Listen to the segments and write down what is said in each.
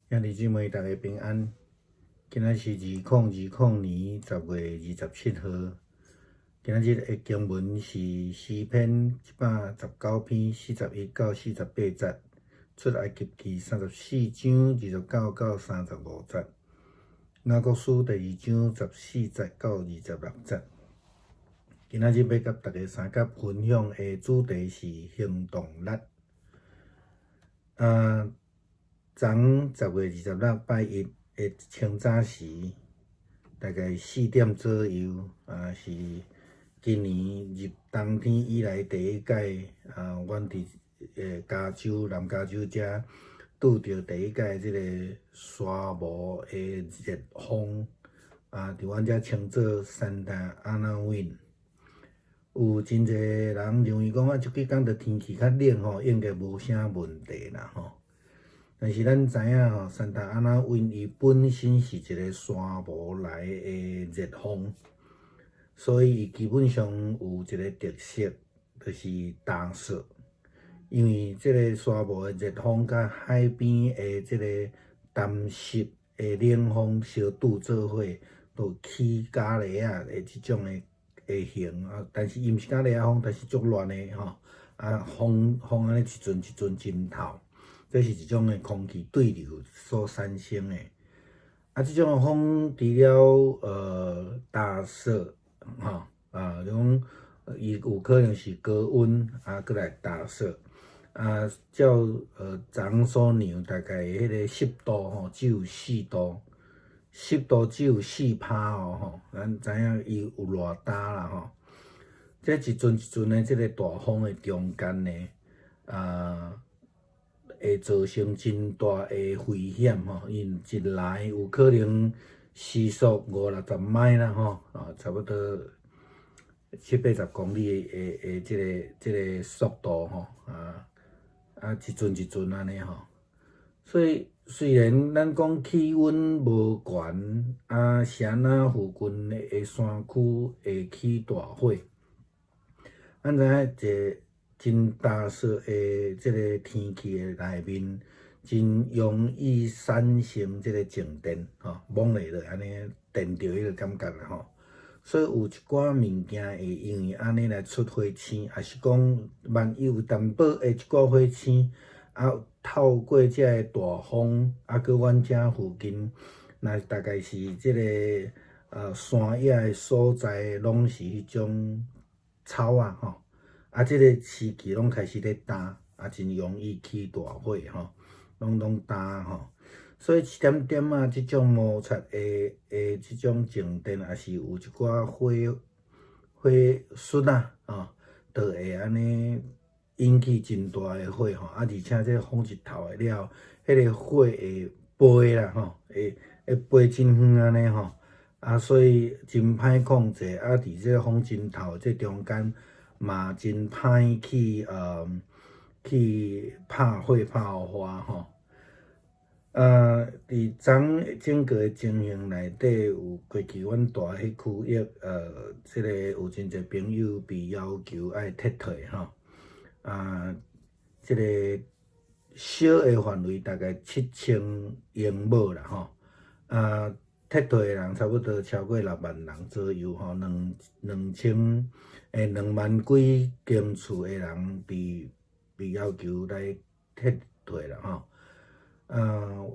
兄弟姊妹，大家平安。今仔是2020年10月27號。今仔日的經文是詩篇119篇41到48節，出埃及記34章29到35節，雅各書第二章14節到26節。今仔日欲佮大家相佮分享的主題是行動力。昨10月26拜一的清早時，大概4點左右，是今年入冬天以來第一擺，阮佇加州南加州遮拄著第一擺這個沙霧的熱風，佇阮遮稱做 Santa Ana Wind。有真濟人認為講，這幾工著天氣較冷吼，應該無啥問題啦吼。但是咱知影吼，Santa Ana Wind 伊本身是一個沙霧來的熱風，所以伊基本上有一個特色，就是乾燥。因為這個沙霧的熱風佮海邊的這個乾濕的冷風相拄做伙，就起咖喱仔的這種的形啊，但是伊毋是咖喱仔風，但是足亂的吼，風風按呢一陣一陣真透。這是一種的空氣對流所產生的。這種的風除了乾燥吼，就講伊有可能是高溫，閣來乾燥，照昨所量大概彼個濕度吼只有4度，濕度只有4趴哦吼，咱知影伊有偌焦啦吼。這一陣一陣的這個大風的中間呢，會造成真大的危險吼，因一來有可能時速五六十邁啦吼，差不多七八十公里的這個速度吼，一陣一陣按呢吼。所以雖然咱講氣溫無懸，是按怎附近的山區會起大火，咱知影一個真乾燥的這個天氣的內面，真容易產生這個靜電吼，摸落就按呢電著彼個感覺啦吼。所以有一寡物件會因為按呢來出火星，抑是講萬一有淡薄的一寡火星，透過這个大風，閣阮遮附近，若大概是這個山野的所在，攏是彼種草仔吼。這個時期攏開始咧焦，真容易起大火吼，攏焦吼。所以一點點仔這種摩擦的這種靜電，抑是有一寡火火術啊，吼，就會按呢引起真大的火吼。而且這個風一透了，彼個火會飛啦吼，會飛真遠按呢吼。所以真歹控制。佇這個風真透這中間，嘛真歹去拍火拍花吼。佇昨整個情形內底，有過去阮蹛彼區域，這個有真濟朋友被要求愛撤退吼。這個小的範圍大概7000英畝啦吼。撤退的人差不多超過6萬人左右吼，兩千2萬幾間厝的人被要求來撤退啦吼。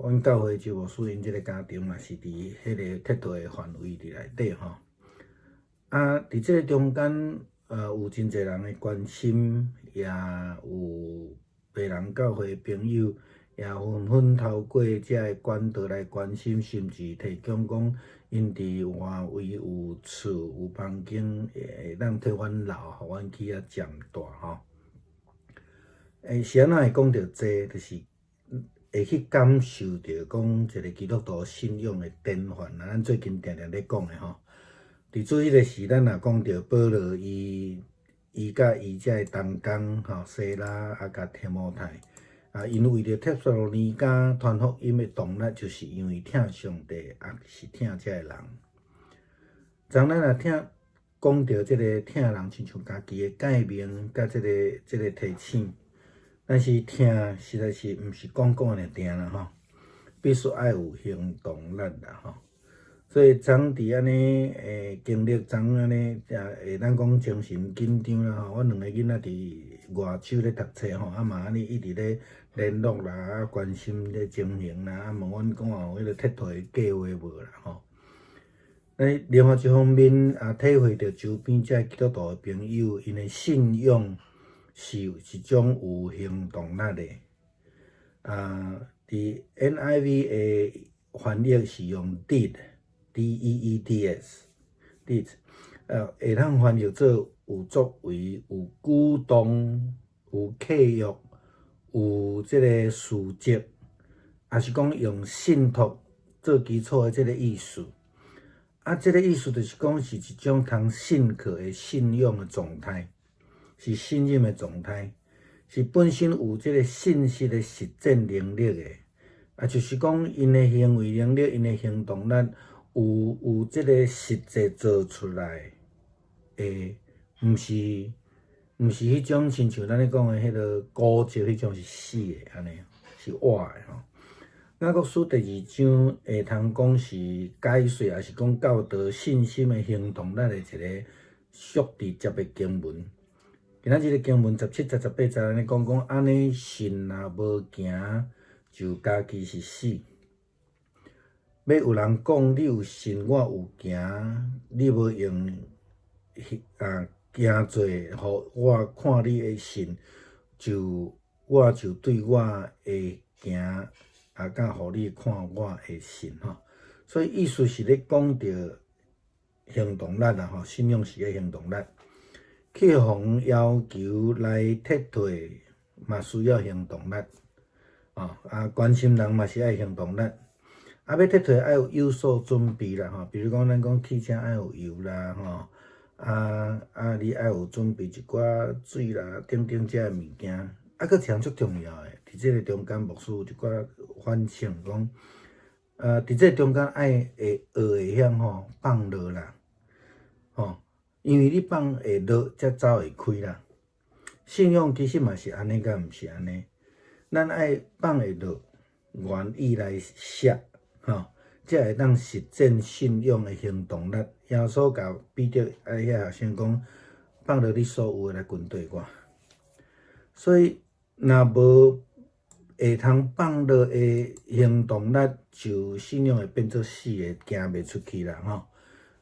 阮教會周牧師𪜶這個家庭嘛是佇彼個撤退的範圍佇內底吼。佇這個中間，有真濟人的關心，也有別人教會朋友也紛紛透過這个管道來關心，甚至提供講，𪜶佇外圍有厝有房間，會當替阮留，予阮去遐暫蹛吼。是按怎會講著這個，就是會去感受著講一個基督徒信仰的典範啊！咱最近定定咧講的吼，佇主日的時，咱若講著保羅伊佮伊遮的同工吼，西拉佮提摩太，𪜶為著帖撒羅尼迦傳福音的動力，就是因為疼上帝，抑是疼遮的人。昨咱若聽講著這個疼人，親像家己的誡命，佮這個提醒，但是疼實在是毋是講講爾爾啦吼。必須愛有行動力啦吼。所以昨佇按呢經歷昨按呢，會當講精神緊張啦吼。阮兩個囡仔佇外州咧讀冊吼，啊嘛按呢一直咧聯絡啦，啊關心咧情形啦，啊問阮講有彼個撤退的計劃無啦吼。那另外一方面，也體會著周邊這基督徒的朋友，𪜶的信仰是一種有行動力的。啊，佇 NIV 的翻譯是用 deed，D E E D S，deeds，會當翻譯做有作為、有舉動、有契約、有這个事蹟，抑是講用信託做基礎的這个意思。啊，這个意思就是講是一種通信靠的信仰的狀態，是信任的狀態，是本身有這个信實的實踐能力的。啊，就是講𪜶的行為能力、𪜶的行動力有這个實際做出來的，毋是彼種親像咱咧講的彼个古蹟彼種是死的，按呢是活的吼。雅各書第二章會通講是解說，抑是講教導信心的行動力的一个足直接的經文。今仔日的經文17節、18節按呢講講，按呢信若無行，就家己是死。欲有人講你有信，我有行，你無用行做，予我看你的信，就我就對我的行，也敢予你看我的信吼。所以意思是咧講著行動力啦吼，信仰是個行動力。去予要求來撤退，嘛需要行動力。哦，啊，關心人嘛是愛行動力。啊，欲撤退愛有所準備啦吼，比如講咱講汽車愛有油啦吼，啊，你愛有準備一寡水啦等等這个物件。啊，閣一項足重要的，佇這个中間牧師有一寡反省講，佇這个中間愛會學會曉吼放落啦，吼，因為你放會落，才走會開啦。信仰其實嘛是按呢，敢毋是按呢？咱愛放會落，願意來捨，吼，才會當實踐信仰的行動力。耶穌共彼得啊遐學生講，放落你所有的來跟綴我。所以，若無會通放落的行動力，就信仰會變做死的，行袂出去啦，吼。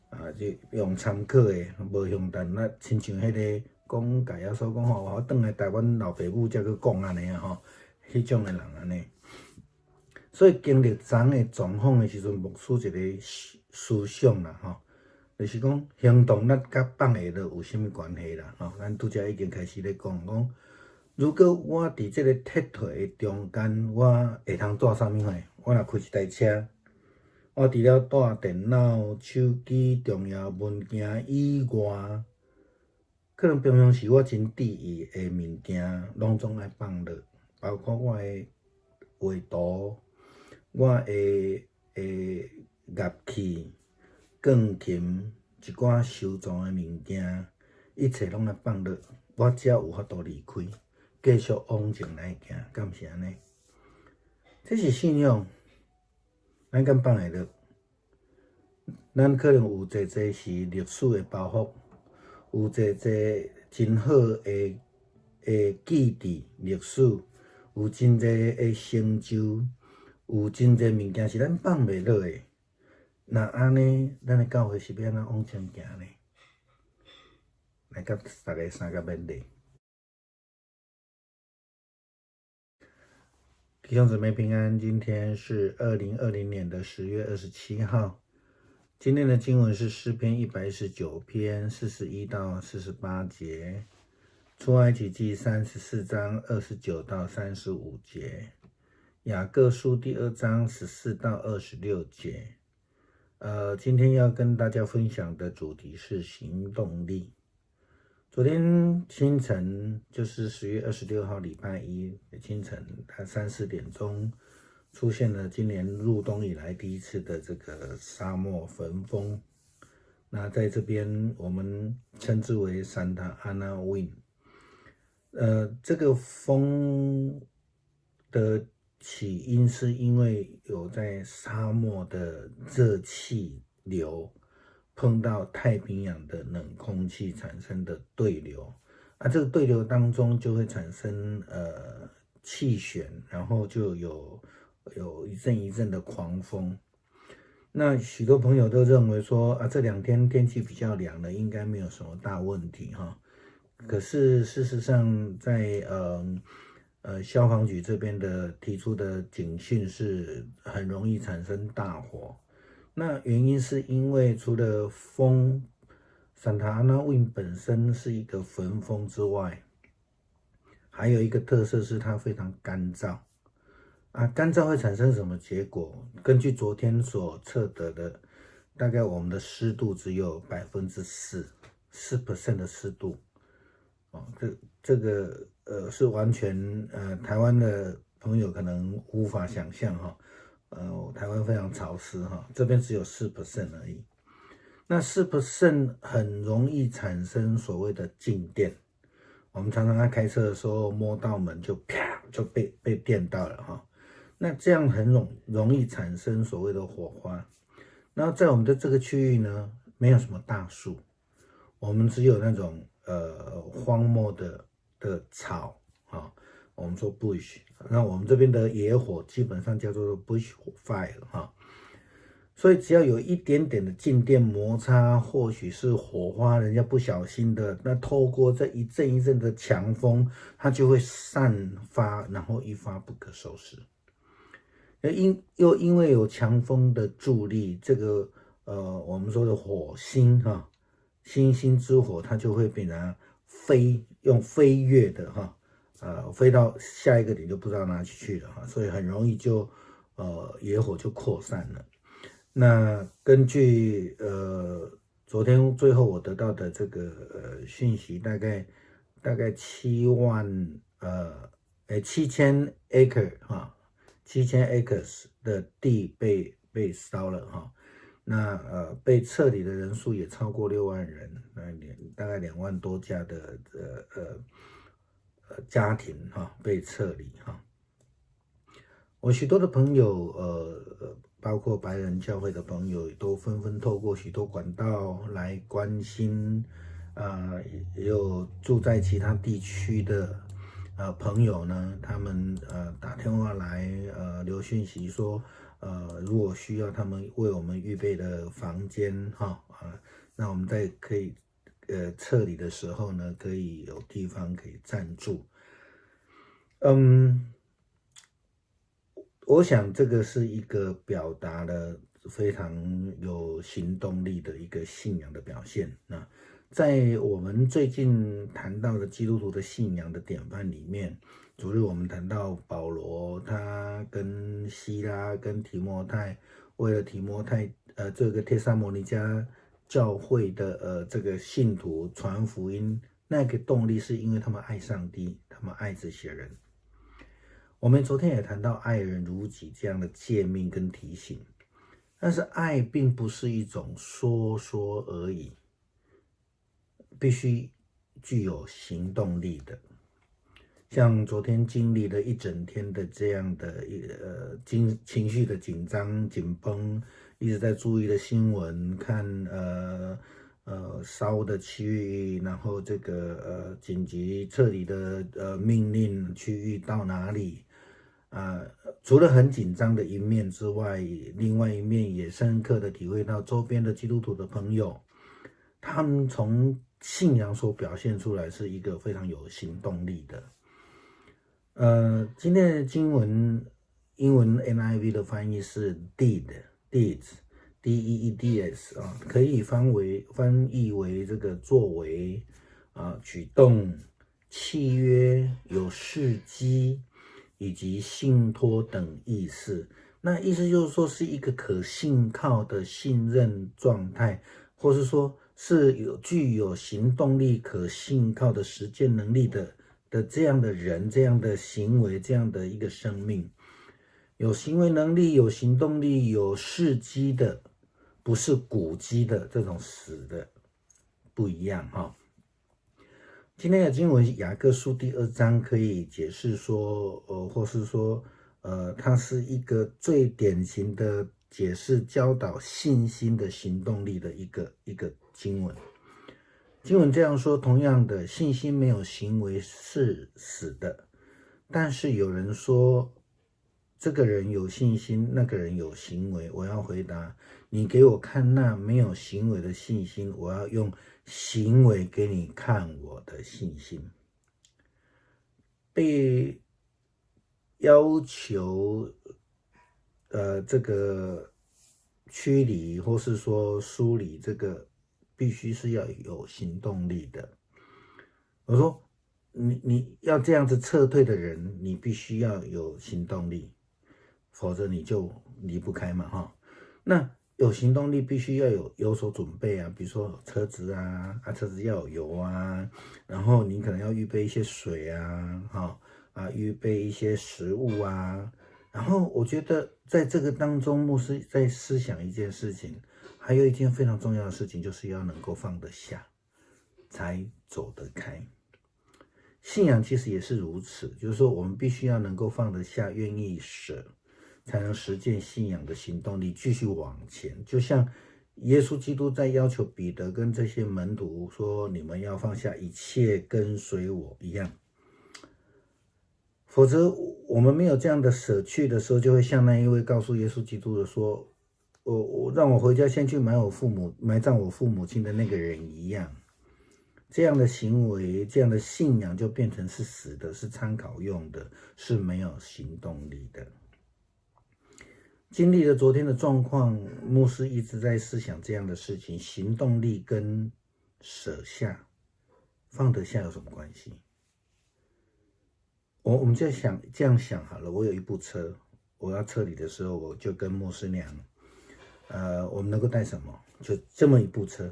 啊，這用參考的，無行動力，親像彼个講共耶穌講吼，我轉來台灣老爸母才閣講按呢吼，彼種的人按呢。所以經歷昨的狀況的時陣，牧師一个思想啦，吼，就是講行動力佮放會落有啥物關係啦，吼。咱拄才已經開始咧講講，如果我佇這个撤退的中間，我會通帶啥物貨？我若開一台車，我除了帶電腦、手機、重要文件以外，可能平常時我真注意的物件，攏總愛放落，包括我的畫圖、我的樂器、鋼琴、一寡收藏的物件，一切攏愛放落，我才有法度離開，繼續往前來行，敢毋是按呢？這是信仰，咱敢放會落？咱可能有濟濟是歷史的包袱，有濟濟真好的記憶歷史，有真濟的成就，有真濟物件是咱放袂落的。若按呢，咱的教會是欲按怎往前行呢？來佮大家相共勉勵。弟兄姊妹平安，今天是2020年的10月27號。今天的經文是詩篇119篇41到48節，出埃及記34章29到35節，雅各書第二章14到26節。今天要跟大家分享的主題是行動力。昨天清晨，就是10月26號禮拜一的清晨，大概3、4點鐘，出現了今年入冬以來第一次的這個沙漠焚風。那在這邊我們稱之為 Santa Ana Wind。這個風的起因是因為有在沙漠的熱氣流碰到太平洋的冷空氣產生的對流，啊，這個對流當中就會產生氣旋，然後就有一陣一陣的狂風。那許多朋友都認為說啊，這兩天天氣比較涼了，應該沒有什麼大問題哈。可是事實上在消防局這邊的提出的警訊是很容易產生大火。那原因是因為除了風，Santa Ana wind 本身是一個焚風之外，還有一個特色是它非常乾燥。啊，乾燥會產生什麼結果？根據昨天所測得的，大概我們的濕度只有4%，4% 的濕度。哦，這個是完全台灣的朋友可能無法想象哈，台灣非常潮濕哈，這邊只有四 percent 而已。那四 percent 很容易產生所謂的靜電。我們常常在開車的時候摸到門就啪就被電到了哈。那這樣很容易產生所謂的火花。那在我們的這個區域呢，沒有什麼大樹，我們只有那種荒漠的草啊，我們說 bush。那我們這邊的野火基本上叫做 bush fire 哈。所以只要有一點點的靜電摩擦，或許是火花，人家不小心的，那透過這一陣一陣的強風，它就會散發，然後一發不可收拾。又因為有強風的助力，這個我們說的火星哈，星星之火，它就會變成飛，用飛躍的哈，飛到下一個點就不知道哪裡去了哈，所以很容易就野火就擴散了。那根據昨天最後我得到的這個訊息，大概7萬7000 acre 哈。7000 acres 的地被燒了哈，那被撤離的人數也超過6萬人，那大概2萬多家的家庭哈被撤離哈。我許多的朋友包括白人教會的朋友，都紛紛透過許多管道來關心，啊，也有住在其他地區的朋友呢，他們打電話來留訊息說，如果需要他們為我們預備的房間哈啊，那我們在可以撤離的時候呢，可以有地方可以暫住。我想這個是一個表達了非常有行動力的一個信仰的表現。那在我們最近談到的基督徒的信仰的典範裡面，昨日我們談到保羅，他跟西拉、跟提摩太，為了提摩太，這個帖撒羅尼迦教會的這個信徒傳福音，那個動力是因為他們愛上帝，他們愛這些人。我們昨天也談到愛人如己這樣的誡命跟提醒，但是愛並不是一種說說而已。必須具有行動力的，像昨天經歷了一整天的這樣的一情緒的緊張緊繃，一直在注意的新聞，看燒的區域，然後這個緊急撤離的命令區域到哪裡啊，除了很緊張的一面之外，另外一面也深刻的體會到周邊的基督徒的朋友，他們從信仰所表現出來是一個非常有行動力的。今天的經文英文 NIV 的翻譯是 deed，deeds D E E D S 啊，可以翻譯為這個作為啊，舉動、契約、有事蹟以及信託等意思。那意思就是說，是一個可信靠的信任狀態，或是說是具有行動力、可信靠的實踐能力的這樣的人、這樣的行為、這樣的一個生命，有行為能力、有行動力、有事蹟的，不是古蹟的這種死的，不一樣哈。今天的經文雅各書第二章可以解釋說，或是說，它是一個最典型的解釋教導信心的行動力的一個經文。經文這樣說：同樣的，信心沒有行為是死的。但是有人說，這個人有信心，那個人有行為。我要回答你，給我看那沒有行為的信心，我要用行為給你看我的信心。被要求，這個驅離或是說梳理，這個必須是要有行動力的。我說，你要這樣子撤退的人，你必須要有行動力，否則你就離不開嘛，哈。那有行動力必須要有所準備啊，比如說車子啊，車子要有油啊，然後你可能要預備一些水啊，哈啊，預備一些食物啊。然後我覺得在這個當中，牧師在思想一件事情，還有一件非常重要的事情，就是要能夠放得下，才走得開。信仰其實也是如此，就是說我們必須要能夠放得下，願意捨，才能實踐信仰的行動力，繼續往前。就像耶穌基督在要求彼得跟這些門徒說：“你們要放下一切，跟隨我”一樣。否則，我們沒有這樣的捨去的時候，就會像那一位告訴耶穌基督的說：“我讓我回家先去埋葬我父母親的那個人一樣。”這樣的行為，這樣的信仰就變成是死的，是參考用的，是沒有行動力的。經歷了昨天的狀況，牧師一直在思想這樣的事情：行動力跟捨下、放得下有什麼關係？我們就想這樣想好了。我有一部車，我要撤離的時候，我就跟牧師娘，我們能夠帶什麼？就這麼一部車。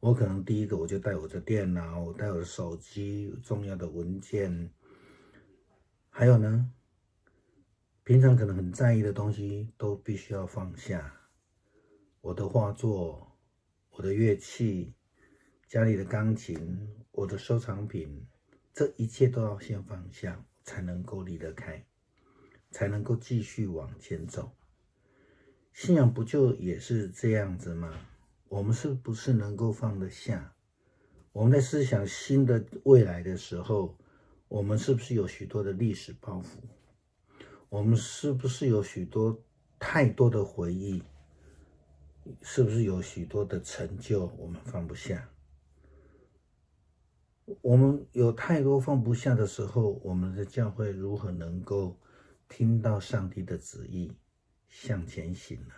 我可能第一個我就帶我的電腦，我帶我的手機，重要的文件，還有呢，平常可能很在意的東西都必須要放下。我的畫作、我的樂器、家裡的鋼琴、我的收藏品，這一切都要先放下，才能夠離得開，才能夠繼續往前走。信仰不就也是這樣子嗎？我們是不是能夠放得下？我們在思想新的未來的時候，我們是不是有許多的歷史包袱？我們是不是有許多太多的回憶？是不是有許多的成就我們放不下？我們有太多放不下的時候，我們的教會如何能夠聽到上帝的旨意向前行呢？